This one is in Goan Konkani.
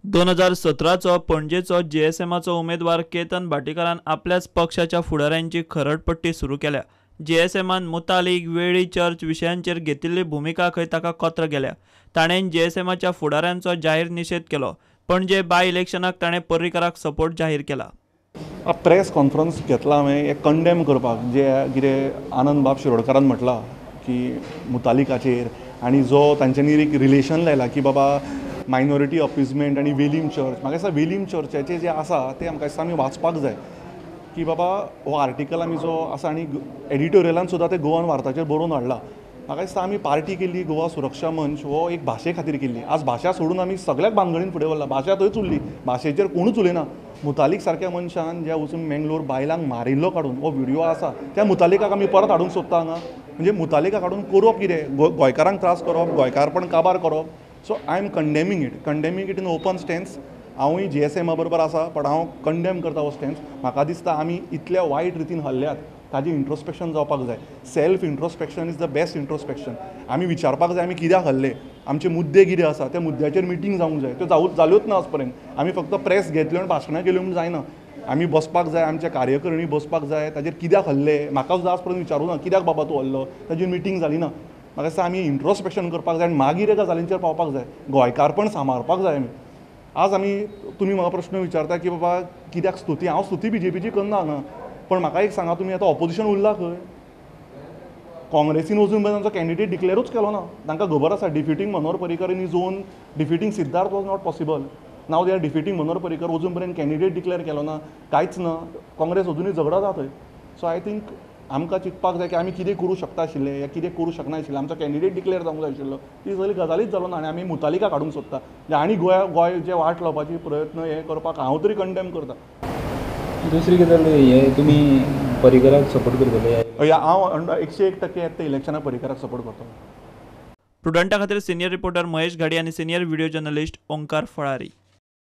2017चो पणजेचो जीएसएमाचो उमेदवार केतन भाटीकारान आपल्याच पक्षाच्या फुडाऱ्यांची खरडपट्टी सुरू केल्या. जीएसएमान मुतालिक, वेळी चर्च विशयांचेर घेतिल्ली भुमिका खंय ताका कोत्र गेल्या. ताणें जीएसएमाच्या फुडाऱ्यांचो जाहीर निशेध केलो. पणजे बाय इलेक्शनाक ताणें पर्रीकाराक सपोर्ट जाहीर केला. प्रेस कॉन्फरन्स घेतला हांवें हें कंडेम करपाक, जे कितें आनंद बाब शिरोडकारान म्हटलां की मुतालिकाचेर आनी जो तांच्यांनी एक रिलेशन लायला की बाबा मायनॉरिटी अपिजमेंट आनी वेलीम चर्च. म्हाका दिसता वेलीम चर्चाचें जें आसा तें आमकां दिसता आमी वाचपाक जाय की बाबा हो आर्टिकल आमी जो आसा आनी एडिटोरियलान सुद्दां तें गोवन वार्ताचेर बरोवन हाडलां. म्हाका दिसता आमी पार्टी केल्ली गोवा सुरक्षा मंच हो एक भाशे खातीर केल्ली. आज भाशा सोडून आमी सगळ्याक भानगडीन फुडें व्हरला. भाशा थंयच उरली, भाशेचेर कोणूच उलयना. मुतालिक सारक्या मनशान ज्या वचून मेंगलोर बायलांक मारिल्लो काडून हो व्हिडियो आसा, त्या मुतालिकाक आमी परत हाडूंक सोदता हांगा. म्हणजे मुतालिकाक हाडून करप कितें? गोंयकारांक त्रास करप, गोंयकारपण काबार करप. So I am condemning it, condemning it in open stance. हांवूय जीएसएमा बरोबर आसा, बट हांव कंडेम करता हो स्टॅन्स. म्हाका दिसता आमी इतल्या वायट रितीन हल्ल्यात ताजें इंट्रोस्पेक्शन जावपाक जाय. Self introspection is the best introspection. आमी विचारपाक जाय आमी कित्याक हल्ले, आमचे मुद्दे कितें आसा, त्या मुद्द्याचेर मिटींग जावंक जाय. त्यो जाल्योच ना आजपर्यंत. आमी फक्त प्रेस घेतल्यो आनी भाशणां केल्यो म्हूण जायना. आमी बसपाक जाय, आमच्या कार्यकरणी बसपाक जाय, ताजेर कित्याक हल्ले म्हाका सुद्दां आज पर्यंत विचारूं ना कित्याक बाबा तूं हल्लो, ताजेर मिटींग जाली ना. म्हाका दिसता आमी इंट्रोस्पेक्शन करपाक जाय आनी मागीर एका गजालींचेर पावपाक जाय. गोंयकारपण सांबाळपाक जाय आमी. आज आमी तुमी म्हाका प्रश्न विचारता की बाबा कित्याक स्तुती, हांव स्तुती बीजेपीची करना हांगा, पण म्हाका एक सांगा तुमी आतां ऑपोजिशन उरला खंय? काँग्रेसीन अजून पर्यंत तांचो कॅन्डिडेट डिक्लेरूच केलो ना. तांकां खबर आसा defeating Manohar Parrikar in his own, defeating Siddharth was not possible. Now they are defeating Manohar Parrikar, अजून पर्यंत कॅन्डिडेट डिक्लेर केलो ना, कांयच ना. काँग्रेस अजुनूय झगडता थंय. सो I think आमकां चिंतपाक जाय की आमी कितें करूं शकता आशिल्ले या कितें करूं शकना आशिल्लें. आमचो कॅन्डिडेट डिक्लेर जावंक जाय आशिल्लो, ती सगळी गजालीच जालो ना आनी आमी मुतालिकाक हाडूंक सोदता आनी गोंय जे वाट लावपाची प्रयत्न हे करपाक हांव तरी कंडेम करता. दुसरी गजाल हे तुमी पर्रीकाराक सपोर्ट करतले? हांव 101% येता इलेक्शनाक पर्रीकाराक सपोर्ट करतलो. प्रुडंटा खातीर सिनियर रिपोर्टर महेश घाडी आनी senior video journalist Omkar Falari.